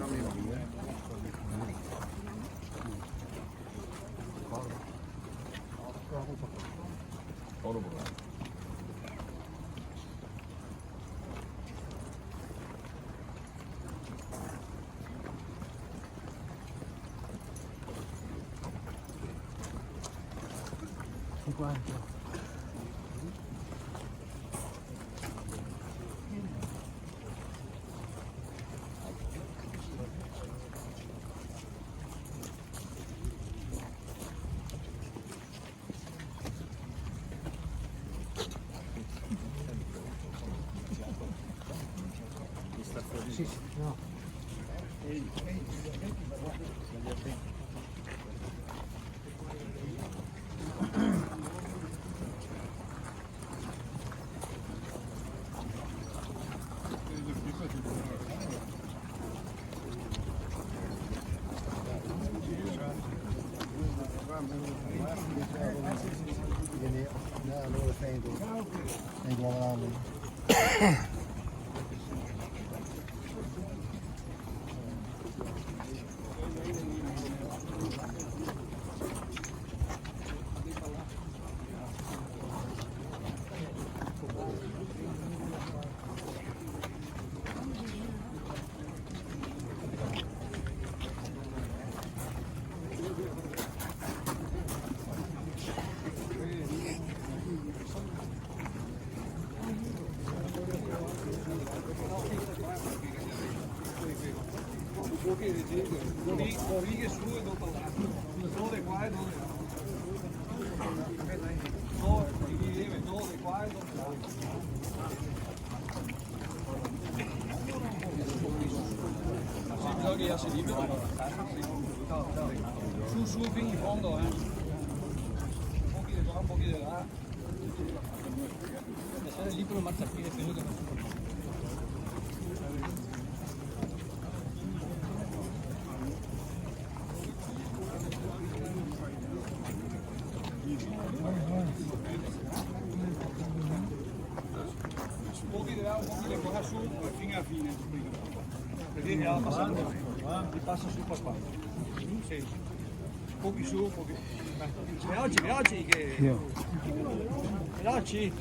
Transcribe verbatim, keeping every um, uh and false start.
Un po' che le righe su e dopo l'altro. Due qua e due là. Due, due qua e due là. Sì, bisogna che sia libero. Su, su, fin in fondo, eh. Un po' di qua, un po' di là. Lasciare libero il marciapiede, credo che non si può. Un po' di là, un po' di là, qua su, fin alla fine. Perché era passato, ti passa su papà. Sì. Pochi su, pochi. Veloci, veloci, che... Veloci.